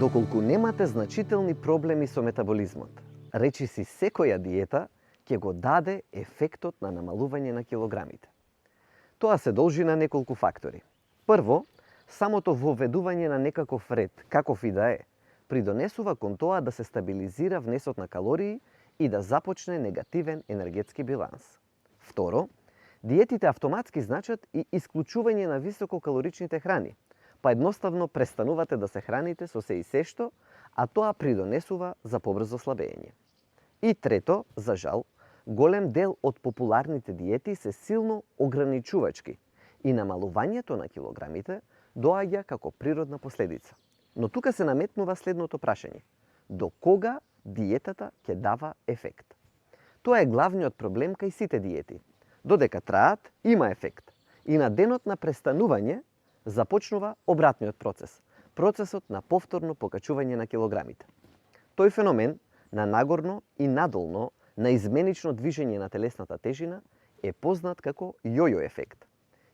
Доколку немате значителни проблеми со метаболизмот, речиси секоја диета ќе го даде ефектот на намалување на килограмите. Тоа се должи на неколку фактори. Прво, самото воведување на некаков ред, каков и да е, придонесува кон тоа да се стабилизира внесот на калории и да започне негативен енергетски биланс. Второ, диетите автоматски значат и исклучување на висококалоричните храни, па едноставно престанувате да се храните со се и се што, а тоа придонесува за побрзо слабење. И трето, за жал, голем дел од популарните диети се силно ограничувачки и намалувањето на килограмите доаѓа како природна последица. Но тука се наметнува следното прашање: до кога диетата ќе дава ефект? Тоа е главниот проблем кај сите диети. Додека траат, има ефект. И на денот на престанување започнува обратниот процес, процесот на повторно покачување на килограмите. Тој феномен на нагорно и надолно, на изменично движење на телесната тежина е познат како јојо ефект.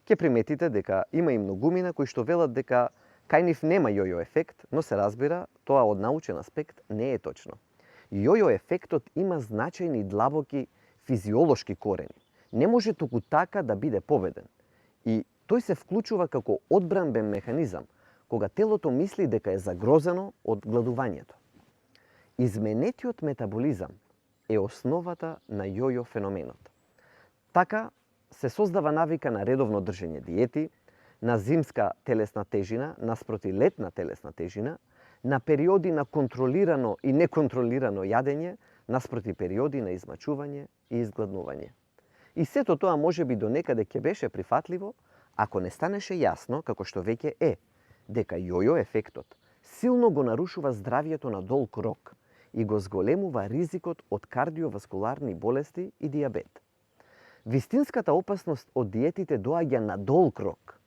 Ќе приметите дека има и многумина кои што велат дека кај нив нема јојо ефект, но се разбира, тоа од научен аспект не е точно. Јојо ефектот има значајни длабоки физиолошки корени. Не може туку така да биде победен. И тој се вклучува како одбранбен механизам, кога телото мисли дека е загрозено од гладувањето. Изменетиот метаболизам е основата на јојо феноменот. Така се создава навика на редовно држење диети, на зимска телесна тежина наспроти летна телесна тежина, на периоди на контролирано и неконтролирано јадење наспроти периоди на измачување и изгладнување. И сето тоа може би до некаде ќе беше прифатливо, ако не станеше јасно, како што веќе е, дека јојо ефектот силно го нарушува здравието на долг рок и го зголемува ризикот од кардиоваскуларни болести и дијабет. Вистинската опасност од диетите доаѓа на долг рок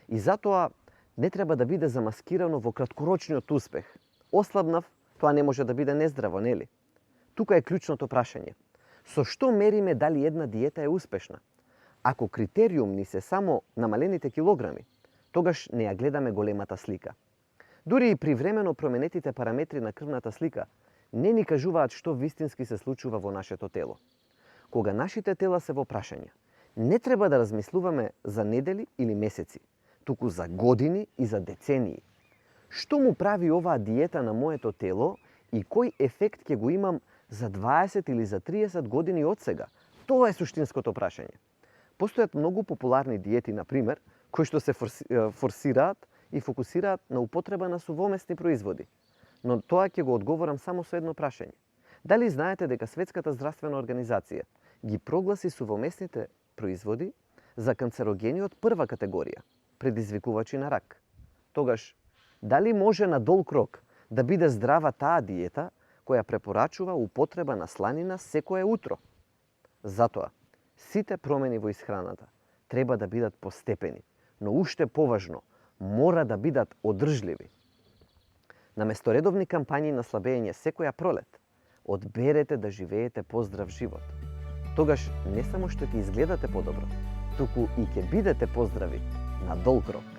и затоа не треба да биде замаскирано во краткорочниот успех. Ослабнав, тоа не може да биде нездраво, нели? Тука е клучното прашање. Со што мериме дали една диета е успешна? Ако критериум ни се само намалените килограми, тогаш не ја гледаме големата слика. Дури и привремено променетите параметри на крвната слика не ни кажуваат што вистински се случува во нашето тело. Кога нашите тела се во прашање, не треба да размислуваме за недели или месеци, туку за години и за децении. Што му прави оваа диета на моето тело и кој ефект ќе го имам за 20 или за 30 години од сега? Тоа е суштинското прашање. Постојат многу популарни диети, например, кои што се форсираат и фокусираат на употреба на сувоместни производи. Но тоа ќе го одговорам само со едно прашање. Дали знаете дека Светската здравствена организација ги прогласи сувоместните производи за канцерогени од прва категорија, предизвикувачи на рак? Тогаш, дали може на долг рок да биде здрава таа диета која препорачува употреба на сланина секое утро? Затоа, сите промени во исхраната треба да бидат постепени, но уште поважно, мора да бидат одржливи. Наместо редовни кампањи на слабење секоја пролет, одберете да живеете поздрав живот. Тогаш не само што ќе изгледате подобро, туку и ќе бидете поздрави на долг рок.